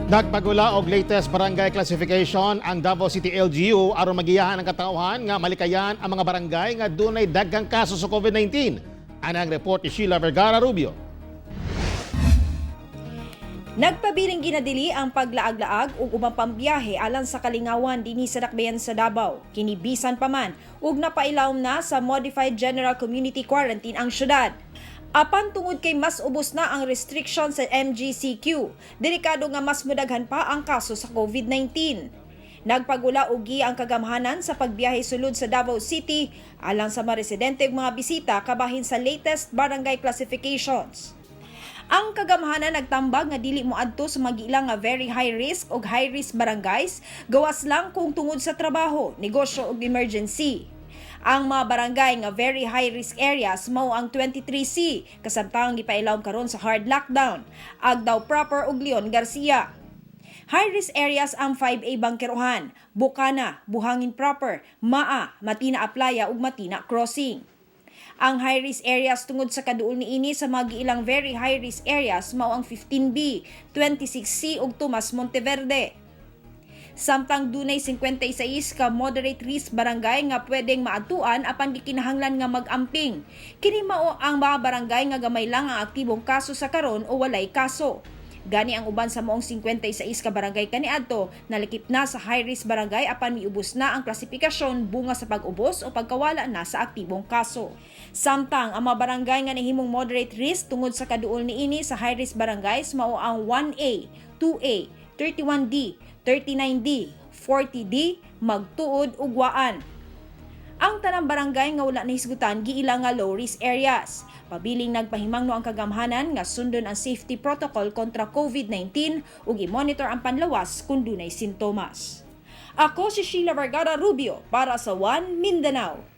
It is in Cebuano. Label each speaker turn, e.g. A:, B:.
A: Nagpag-ula og latest barangay classification ang Davao City LGU aron magiyahan ang katawhan nga malikayan ang mga barangay nga dunay daghang kaso sa COVID-19. Ana ang report ni Sheila Vergara Rubio.
B: Nagpabiling ginadili ang paglaag-laag ug ubang pambiyahe alang sa kalingawan dinhi sa dakbayan sa Davao. Kini bisan pa man ug napailawom na sa Modified General Community Quarantine ang syudad. Apan tungod kay mas ubos na ang restriction sa MGCQ, delikado nga mas mudaghan pa ang kaso sa COVID-19. Nagpag-ula og giya ang kagamhanan sa pagbiyahe sulod sa Davao City alang sa mga residente ug mga bisita kabahin sa latest barangay classifications. Ang kagamhanan nagtambag nga dili moadto sa mga nga very high risk ug high risk barangays gawas lang kung tungod sa trabaho, negosyo ug emergency. Ang mga barangay nga very high risk areas mao ang 23C kasamtang gipailawom karon sa hard lockdown, Agdao Proper ug Leon Garcia. High risk areas ang 5A Bangkerohan, Bukana, Buhangin Proper, Maa, Matina Aplaya ug Matina Crossing. Ang high risk areas tungod sa kaduol niini sa mga giilang very high risk areas mao ang 15B, 26C ug Tomas Monteverde. Samtang dunay 56 ka moderate risk barangay nga pwedeng maadtuan apan gikinahanglan nga mag-amping. Kini mao ang mga barangay nga gamay lang ang aktibong kaso sa karon o walay kaso. Gani ang uban sa maong 56 ka barangay kaniadto nalikip na sa high risk barangay apan miubos na ang klasifikasyon bunga sa pag-ubos o pagkawala na sa aktibong kaso. Samtang ang mga barangay nga nahimong moderate risk tungod sa kaduol niini sa high risk barangays mao ang 1A, 2A, 31D, 39D, 40D, Magtuod ug Waan. Ang tanang barangay nga wala nahisgutan giila nga low risk areas. Pabiling nagpahimangno ang kagamhanan nga sundon ang safety protocol kontra COVID-19 ug i-monitor ang panlawas kung dunay sintomas. Ako si Sheila Vergara Rubio para sa One Mindanao.